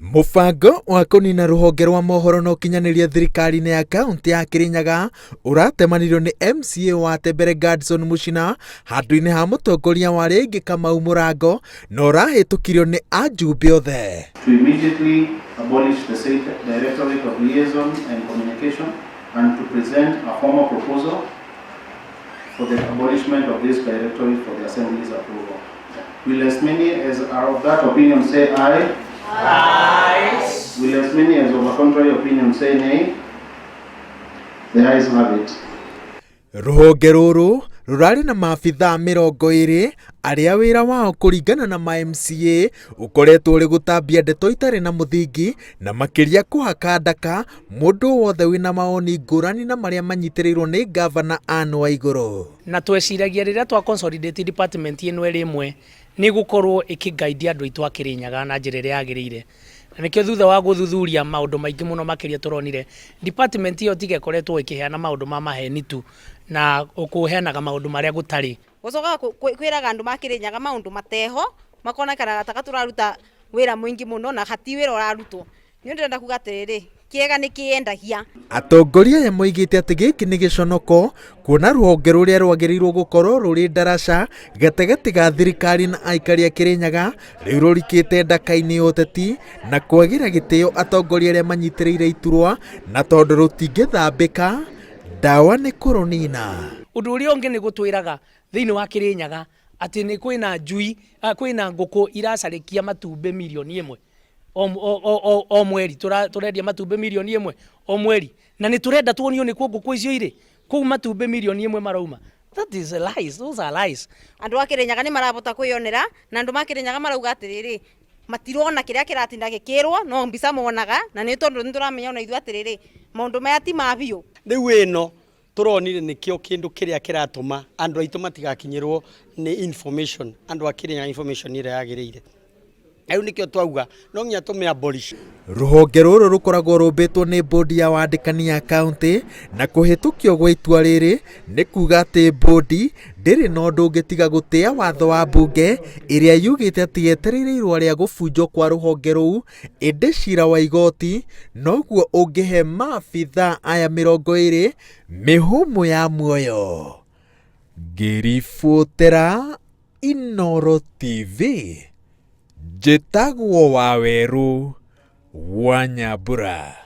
Mũbango wa kũnina rũhonge rwa mohoro na ũkinyanĩria thirikari-inĩ ya kaũntĩ ya Kirinyaga ũratemanirio nĩ MCA wa Tembere Gadson Muchina handũ-inĩ ha mũtongoria wa arĩa aingĩ Kamau Mũrango na ũrahĩtũkirio nĩ ajumbe othe. To immediately abolish the said Directorate of Liaison and Communication and to present a formal proposal for the abolishment of this directorate for the Assembly's approval. Will as many as are of that opinion say aye? Aye. Will as many as of a contrary opinion say nay? The ayes have it. Rũhonge rũrũ rũrarĩ na maabithaa 20 arĩa wĩra wao kũringana na ma MCA ũkoretwo ũrĩ gũtambia ndeto itarĩ na mũthingi na makĩria kũhaka ndaka mũndũ wothe wĩna mawoni ngũrani na marĩa manyitĩrĩirwo nĩ ngavana Anne Waigũrũ. Na tweciragia rĩrĩa twa consolidate department ĩno ĩrĩ ĩmwe nĩ ĩgũkorwo ĩkĩ guide andũ aitũ a Kĩrĩnyaga na njĩra ĩrĩa yagĩrĩire. Na nĩkĩo thutha wa gũthuthuria maũndũ maingĩ mũno makĩria tũronire department ĩyo tiga ĩkoretwo ĩkĩheana maũndũ ma maheni tu na kũheanaga maũndũ marĩa gũtarĩ. Gũcokaga kwĩraga andũ ma Kĩrĩnyaga maũndũ mateho makonekanaga taka tũraruta wĩra mũingĩ mũno na hati wĩra ũrarutwo. Nĩ ndĩrenda kuga atĩrĩrĩ, kĩega nĩ kĩendagia. Atongoria aya moigĩte atĩ gĩkĩ nĩ gĩconoko kuona rũhonge rũrĩa rwagĩrĩirwo gũkorwo rũrĩ ndaraca gatagatĩ ga thirikari na aikari a Kĩrĩnyaga rĩu rũrikĩte ndaka-inĩ ya ũteti na kwagĩra gĩtĩo atongoria arĩa manyitĩrĩire iturwa na tondũ rũtingĩthambĩka ndawa nĩ kũrũnina. Ũndũ ũrĩa ũngĩ nĩ gũtwĩraga thĩinĩ wa Kĩrĩnyaga atĩ nĩ kwĩna njui, kwĩna ngũkũ iracarĩkia matumbĩ mirioni ĩmwe o mweri, tũrendia matumbĩ mirioni ĩmwe o mweri, na nĩ tũrenda tuonio nĩ kũ ngũkũ icio irĩ, kũu matumbĩ mirioni ĩmwe marauma. That is lies, those are lies. Andũ a Kĩrĩnyaga nĩ marabota kwĩyonera na andũ ma Kĩrĩnyaga marauga atĩrĩrĩ, matirona kĩrĩa kĩratinda gĩkĩrwo no mbica monaga, na nĩ tondũ nĩ tũramenya ona ithuĩ atĩrĩrĩ, maũndũ maya ti ma biũ. Rĩu ĩno tũronire nĩkĩo kĩndũ kĩrĩa kĩratũma andũ aitũ matigakinyĩrwo nĩ information, andũ a Kĩrĩnyaga information ĩrĩa yagĩrĩire. Rĩu nĩkĩo twauga no nginya tũmĩ abolish. Rũhonge rũrũ rũkoragwo rũmbĩtwo nĩ bodi ya wandĩkani ya kaũntĩ na kũhĩtũkio gwa itua rĩrĩ nĩ kuga atĩ bodi ndĩrĩ na ũndũ ũngĩ tiga gũtĩa watho wa mbunge ĩrĩa yugĩte atĩ yetereire irũa rĩa gũbunjwo kwa rũhonge rũu ĩndĩ cira wa igoti noguo ũngĩhe maabithaa aya 20 mĩhũmũ ya muoyo. Ngĩribotera Inooro TV, njĩtagwo Wawerũ wa Nyambura.